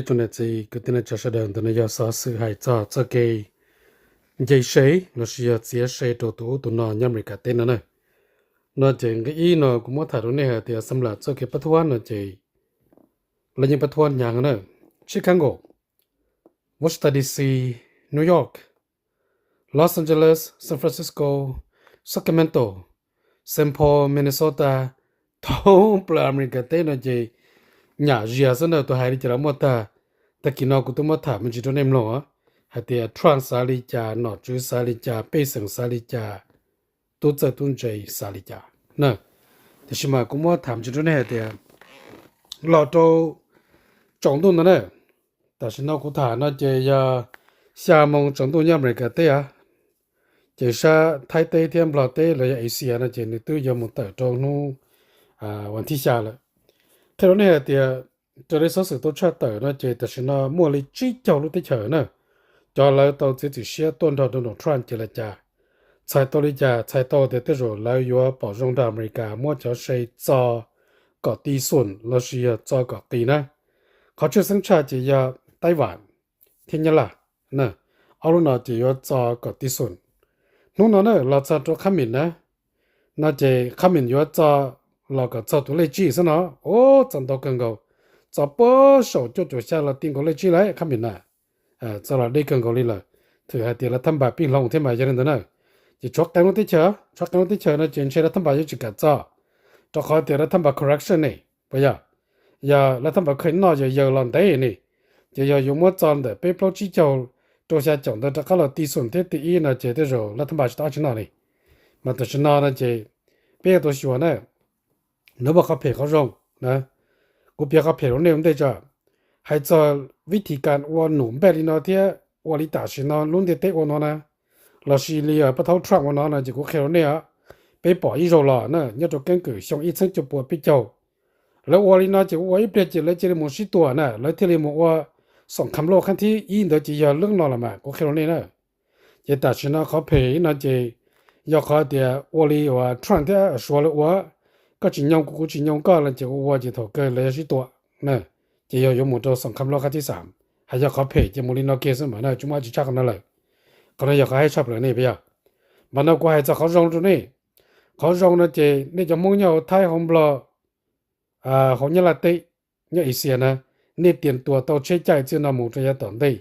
Tsoom niam txiv kwv tij neej tsa sawv daws, ntawm no yog xov xwm hais txog txoj kev nce se lossis yog txiav se rau tus ub tus no nyob Amelikas teb no na. No ces nqe ib no kuv muab tham rau nej hais tias xam lam txoj kev pab thuab no ces lawv yeej pab thuab hnyav na. Chicago, Washington D C, New York, Los Angeles, San Francisco, Sacramento, Saint Paul, Minnesota, thoob plaws Amelikas teb no ces nyam zias xwb na. Tus hais li cas los muaj tag. Tag kis no kuv twb muab tham me ntsis rau nej mloog hais tias Trump xav li cas, nom tswv xav li cas, pej xeem xav li cas, tub txawj tub ntse xav li cas na. Tiam sis mas kuv muab tham me ntsis rau nej hais tias los rau tsaus ntuj no na, tam sim no kuv tham no ces yog xya moo tsaus ntuj nyob Amelikas teb a. Ces sab Thaib teb thiab Nplog teb los yog Asia no ces nws twb yuav mus tawm rau hnub vas thib xya lawm. Qhia rau nej hais tias raws li xov xwm tau tshaj tawm no ces tam sim no muaj li tsib caug lub teb chaws na, cov lawv tau txiav txim siab tuaj nrog Donald Trump ces li cas, txhais tau li cas, txhais tau tias tej zaum lawv yuav pom zoo nrog Amelikas muab cov se txo kom ti xum lossis yog txo kom qis na. Qhov tshwj xeeb tshaj ces yog Taiwan thiab Nyab Laj na, ob lub no ces yuav txo kom ti xum. Hnub no na los txog rau qhab mis na, no ces qhab mis yuav txo los kom txog tus lej tsij xwb no, ua txo ntau kawg nkaus, txo puag saum cuaj caum xya los ti nkaus lej tsib lawm qhab mis na. Txo los deb kawg nkaus li lawm, thwm hais tias lawv thab npas pib hloov thiab mas yog li ntawd na. Ces tshuav qee lub teb chaws, tshuav qee lub teb chaws no ces ntshe lawv thab npas yuav tsis kam txo, rau qhov tias lawv thab npas correction ne, puas yog? Yog lawv thab npas kheej noj yawg yawg los ntev ne, ces yog yuav muab txo ntawm peb plaub tsib caug rau xya caum ntawd rov qab los ti xum thiab ti ib no ces tej zaum lawv thab npas tsis tau dab tsi noj li. Mas tam sim no no ces peb yuav tau xyuas na, nws muaj qhov phem qhov zoo na. Kuv piav qhov phem rau nej ua ntej tso. Hais txog vib thim kas ua num npej li no thiab ua li tam sim no lub ntiaj teb ua no na, lossis li pab thaub Trump ua no no ces kuv qhia rau nej os, peb pom ib zaug los na nyob rau keeb kwm xyoo ib txheeb cuaj pua peb caug. Lawv ua li no ces ua ib pliag ces lawv cia li mus sib tua na, lawv thiaj li mus ua xoom kham loj qhab thib ib ntawd ces yog lub no los mas kuv qhia rau nej na. Ces tam sim no qhov phem no ces yog qhov tias ua li uas Trump thiab Suav lawv ua, koj tsis nyoo kuv, kuv tsis nyoo koj los ces ua ua ces thaum kawg lawv yuav sib tua na, ces yog yuav mus rau xoom kham loj qhab thib xam. Hais yog qhov phem ces mus li no kiag xwb mas na, tsis muaj dab tsi tshaj qhov no lawm. Qhov no yog qhov haib tshaj plaws nej puas yog? Mas no kuv hais txog qhov zoo rau nej. Qhov zoo no ces nej cov Hmoob nyob hauv Thaib hauv Nplog, hauv Nyab Laj teb, nyob Asia na, nej tias tua tau tsheb caij txij no mus rau yav tom ntej,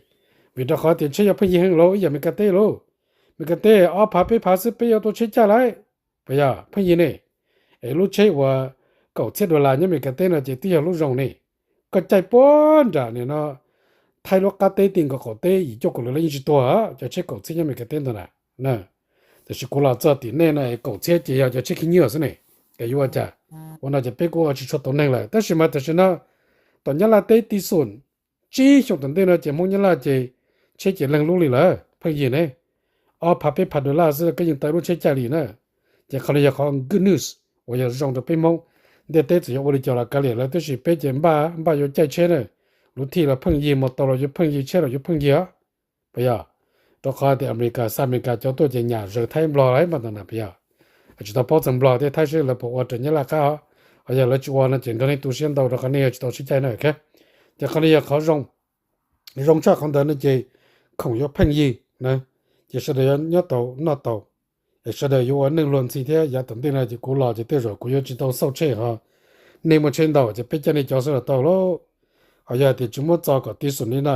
vim rau qhov tias tsheb yog pheej yig heev lauj, ib yam Meskas teb lauj. Meskas teb ob phav peb phav xwb peb yuav tau tsheb caij lawm, puas yog? Pheej yig ne. Es lub tsheb uas kaum txhiab dollar nyob Meskas teb no ces twb yog lub zoo ne. Koj caij puag nram nim no Thaib lub qab teb ti nkaus qaum teb yim cuaj kaum lawm los yeej tsis tuag cov tsheb kaum txhiab nyob Meskas teb ntawd na. Tiam sis kuv los txog tim nej no es kaum txhiab ces yog cov tsheb khib nyiab xwb ne, es yuav ua cas? Ua no ces peb kuj ua tsis tshua tau neeg lawm. Tab sis mas tam sim no tom Nyab Laj teb ti xum, tsib xyoo tom ntej no ces Hmoob Nyab Laj ces tsheb ces leeg lub li lawm, pheej yig ne. Ob phav peb phav dollar xwb koj yeej tau lub tsheb caij li na. Ces qhov no yog qhov good news uas yog zoo rau peb Hmoob. Ntiaj teb txawm yuav ua li cas los kav liam lawv, tab sis peb ces npaj npaj yuav caij tsheb na, lub thij los pheej yig, mus tau los yuav pheej yig, tsheb los yuav pheej yig os. Puas yog? Rau qhov tias Amelikas xa Amelikas cov tuaj ces nyam zaws Thaib Nplog lawm mas ntawd na, puas yog? Tsis tau paub txog Nplog thiab Thaib seb lawv puas ua raws Nyab Laj qab os. Yog lawv tsis ua no ces nrog nej tu siab ntau rau qhov nej yuav tsis tau tsheb caij na. Ces qhov no yog qhov zoo, zoo tshaj qhov ntawd no ces khoom yuav pheej yig na, ces sawv daws yuav nyob tau noj tau, es sawv daws yuav ua neej luag ntxhi thiab. Yav tom ntej no ces kuv los ces tej zaum kuv yuav tsis tau xauj tsheb ho, nej muaj tsheb ntau ces peb caij nej cov xwb los tau lauj. Ho yog tias tsis muab txo kom ti xum li no,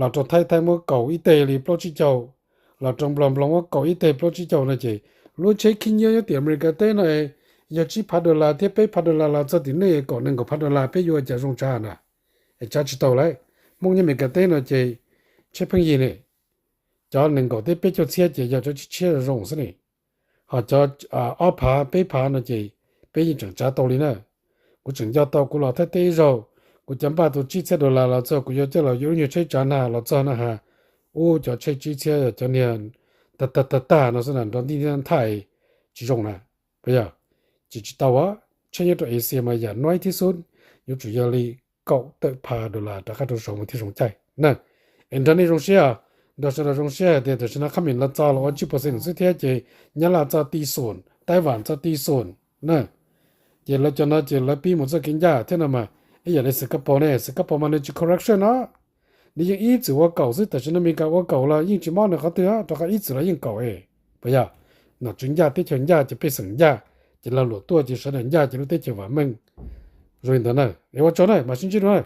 los rau Thaib, Thaib muab kaum ib teg li plaub tsib caug, los rau Nplog, Nplog muab kaum ib teg plaub tsib caug no ces lub tsheb khib nyiab nyob tim Amelikas teb no yog tsib phav dollar thiab peb phav dollar los txog tim nej kaum nees nkaum phav dollar, peb yuav ua cas zoo tshaj na? Es tsav tsis tau lawm. Hmoob nyob Amelikas teb no ces tsheb pheej yig ne, cov nees nkaum thiab peb caug txhiab ces yog cov tshiab tshiab zoo zoo xwb ne. Ho cov ob phav peb phav no ces peb yeej tseem tsav tau li na. Kuv tseem nco tau kuv los Thaib teb ib zaug, kuv cov npaj tus tsib txhiab dollar los txog, kuv yuav coj los yuav lub nyuag tsheb tsav na los txog na has, ub, cov tsheb tsib txhiab cov niag tag tag tag no xwb na, nrov ntij nthaij tsis zoo na. Puas yog? Ces tsis tau. Tsheb nyob rau Asia mas yam nuav ib thib xub yuav tsum yog li kaum tawm phav dollar rov qab rau saud mas thiaj zoo caij na. Es nrog nej zoo siab, nrog sawv daws zoo siab hais tias tam sim no qhab mim los txo los ua tsib percent xwb thiab ces Nyab Laj txo ti xum, Taiwan txo ti xum na. Ces lawv cov no ces lawv pib mus txoj kev ncaj thiab no mas, Ib yam li Singapore ne, Singapore mas nws tsis corruption no, nws yeej ib txwm ua kaum xwb, tam sim no Meskas ua kaum los yeej tsis mob nws qhov twg, rau qhov ib txwm los yeej kaum es. Puas yog? Nom tswv ncaj teb chaws ncaj ces pej xeem ncaj, ces lag luam tuaj ces sawv daws ncaj ces lub teb chaws vam meej. Zoo li ntawd na, es ua tsaug na, mam sib ntsib dua na.